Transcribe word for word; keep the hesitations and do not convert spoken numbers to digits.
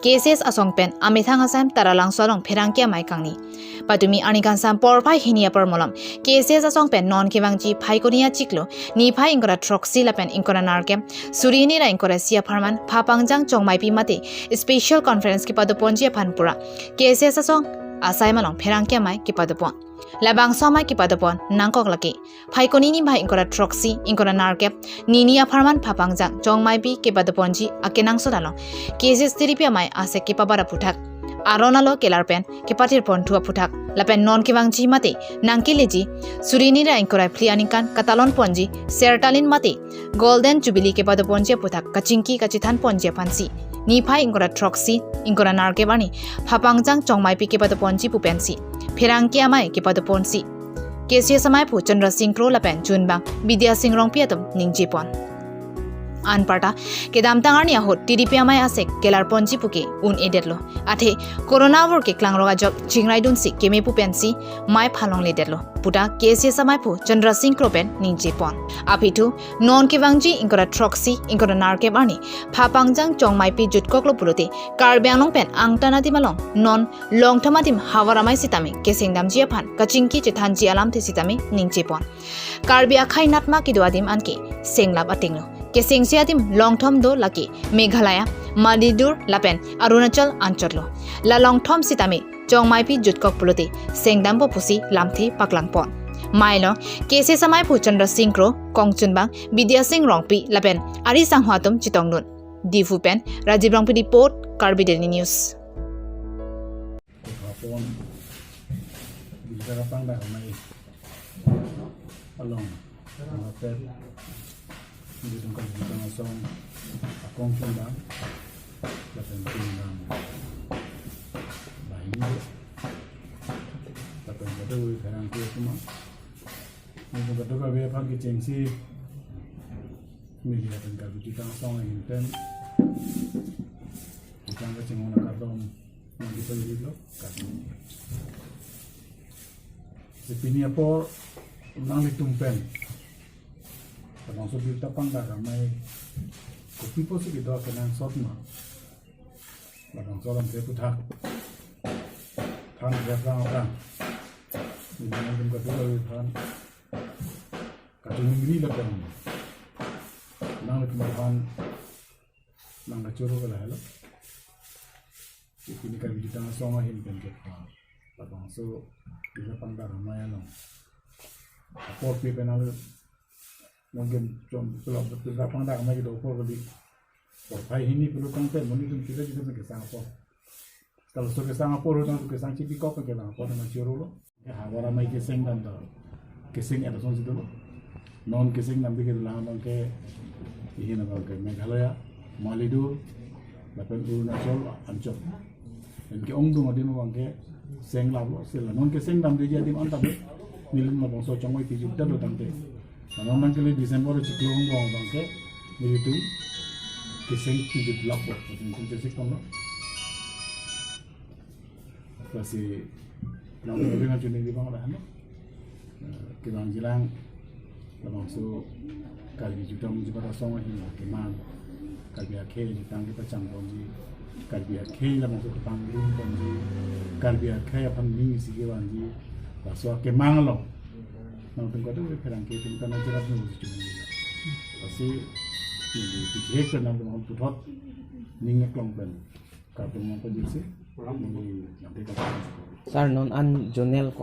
K C S asong pen amethang asai Taralangso along pherangke amei kangni. Patumi arni kangsam porphai hini apor malom K C S asong pen non kevangji Phaikuni achiklo niphai ingkoi ra throksi lapen ingkoi ra nerkep suri hini ra ingkoi ra isi apharman Phapangjang Chongmeipi mate special conference kepadoponji aphan pura K C S asong asai malom pherangke amei kepadopon. Labangso amei kepadopon nangkok lake Phaikuni niphai ingkoi ra throksi ingkoi ra nerkep nini apharman Phapangjang Chongmeipi kepadoponji akenangsot along K C S tiripi amei asek kepabara aphuthak, aron alo kelar pen kepathirponthu aphuthak lapen non kevangji mate nangkeleji suri hini ra ingkoi ra phli aningkan katalonponji Sertalin mate Golden Jubilee kepadoponji aphuthak kachingki kachethanponji aphansi niphai ingkoi ra throksi ingkoi ra nerkep arni Phapangjang Chongmeipi kepadoponji pu pensi pherangke amei kepadoponsi K C S amei aphu Chandra Sing Kro lapen chunbang Bidya Sing Rongpi atum ningjepon. Anparta kedamtang arni ahut tiripi amei asek kelarponji puke un-edetlo. Athe corona avur keklang rok ajok chingraidunsi keme pu pensi mei phalongledetlo puta K C S amei aphu Chandra Sing Kro pen ningjepon. Aphi thu non kevangji ingkoi ra throksi ingkoi ra nerkep arni Phapangjang Chongmeipi jutkoklo pulote Karbi Anglong pen angtan adim along non Longthom adim havar amei sitame kesengdamji aphan kachingki chethanji alamthe sitame ningjepon. Karbi akhei natma kedo adim anke senglap atenglo. Kesengsi adim Longthom do lake Meghalaya, Malidur lapen Arunachal anchotlo. La Longthom sitame Chongmeipi jutkok pulote sengdampo pusi lamthe paklangpon. Mei along K C S amei aphu Chandra Sing Kro, kongchunbang Bidya Sing Rongpi lapen ari sangho atum chetongdun. Diphu pen Rajiv Rongpi report, Karbi Daily News. Apon bisa kapangdak amei along mapet di tungkol di tungkol asong akong sundang lapen tungkol bahini lapen kado pherangke kuma. Nung kado kabe aphan kechengsi media pen Karbi Jutang Asong ahin pen Jutang kachingona kardom nangkipon dilo kardom. Si pini apor nanglitum pen labangso birta pangdak amei kopi pusi kedo akenangsot ma. Labangso alamthe aphuthak than aphrang aphrang. Nelitum kado than kachingri lapen nanglitum aphan nangkachoro ke lahelo. Pini Karbi Jutang Asong ahin pen ke labangso birta pangdak amei along apor pe pen alu nonke chom kelok birta pangdak amei kedo apor kali. Porphai hini pulo tangte monit atum kita kita kesang apor. Kalau so kesang apor, hutang kesang chipikok ke lang apor nama choro lo. Havar amei kesengdam do. Keseng ada song situ lo. Non kesengdam ke lang abang ke ihin abang ke Meghalaya, Malidur, lapen Arunachal anchot. Anke ongdung adim abang ke senglaplo, sila non kesengdamde adim anta be. Nelitum labangso Chongmeipi jutdetlo tangte. Mama man kali December chiklo angbong abang ke nelitum keseng pijut laplo, nelitum kesek tonglo. Lasi nang lebih nang chuni di bang lah, no? Eh, kevangjilang labangso Karbi Jutang Jutang Asong ahin kemang. Karbi akhei jutang kepachangponji. Karbi akhei labangso kepangrum ponji. Karbi akhei aphan ning isi kevangji. Laso akemang along nangtum kado pherangke atum ta nangcherap nang uji chumang nila. Lasi neli pikir ke nangtum aphan puthot ning eklong pen kardom nangpajirsi neli nangte kardom. Sir, non an zonal ko